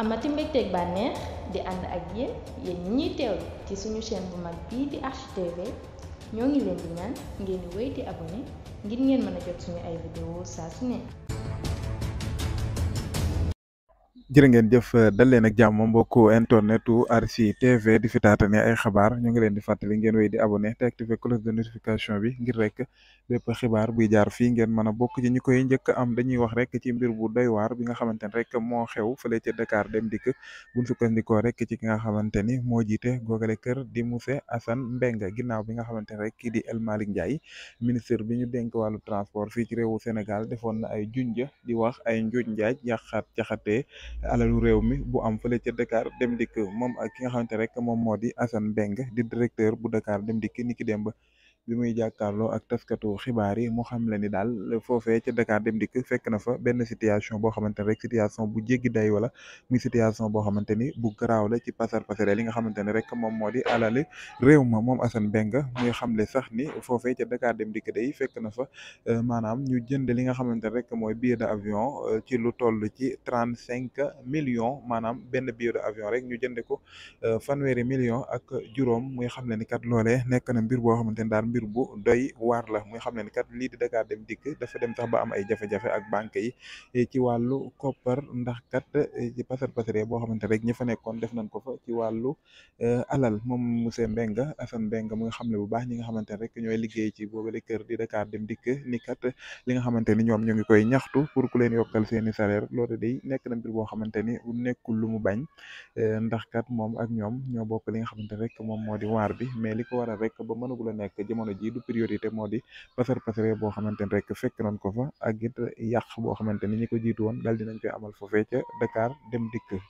amati mbégteeg bànneex di ànd ak yéen ñi ñuy teewlu ci suñu chaîne bu mag bii di Archi TV ñoo ngi leen di ñaan ngeen di wéy di abonné ngir ngeen mën a jot suñu ay vidéo saa su ne. jërë ngeen jëf dal leen ak jàmm mbokku internetu Archi TV di fi taatane ay xabaar ñu ngi leen di fàttali ngeen wéy di abonné te activé cloche de notification bi ngir rek bépp xibaar buy jaar fii ngeen mën a bokk ci ñi koy njëkk am. dañuy wax rek ci mbir bu doy waar bi nga xamante ne rek moo xew fële ca Dakar Dem Dikk buñ sukkandikoo rek ci ki nga xamante ni moo jiite googale kër di monsieur Assane Mbengue ginnaaw bi nga xamante ne rek kii di El Malick Ndiaye ministre bi ñu dénk wàllu transport fii ci réewu Sénégal defoon na ay junja di wax ay njuuj njaaj yàqaat caxatee alalu réew mi bu am fële ca Dakar Dem Dikk moom ak ki nga xamante rek moom moo di Assane Mbengue di directeur bu Dakar Dem Dikk ni ki démb bi muy jàkkaarloo ak taskatu xibaar yi mu xam le ni daal foofee ca Dakar Dem Dikk fekk na fa benn situation boo xamante ne rek situation bu jéggi day wala muy situation boo xamante ni bu garaaw la ci pasar pasare li nga xamante ne rek moom moo di alali réew ma moom Assane Mbengue muy xamle sax ni foofee ca Dakar Dem Dikk day fekk na fa maanaam ñu jënd li nga xamante ne rek mooy billet d'avion ci lu toll ci 35 millions maanaam benn billet d'avion rek ñu jënde ko fanweeri million ak juróom muy xam ne ni kat loolee nekk na mbir boo xamante ni daal mbir bu doy waar la muy xam ne ni kat lii di Dakar Dem Dikk dafa dem sax ba am ay jafe-jafe ak banque yi ci wàllu koppar ndax kat ci pasar pasare boo xamante rek ñi fa nekkoon def nañ ko fa ci wàllu alal moom monsieur Mbengue Assane Mbengue muy xam ne bu baax ñi nga xamante ne rek ñooy liggéey ci boobale kër di Dakar Dem Dikk ni kat li nga xamante ni ñoom ñu ngi koy ñaxtu pour ku leen yokkal seeni salaire loolu day nekk na mbir boo xamante ni nekkul lu mu bañ ndax kat moom ak ñoom ñoo bokk li nga xamante rek moom moo di waar bi mais li ko waral rek ba mënagul a nekk jamono ji du priorité moo di pasar pasare boo xamante ni rek fekk nañ ko fa ak it yàq boo xamante ni ñi ko jiitu woon daal dinañ koy amal foofee ca Dakar Dem Dikk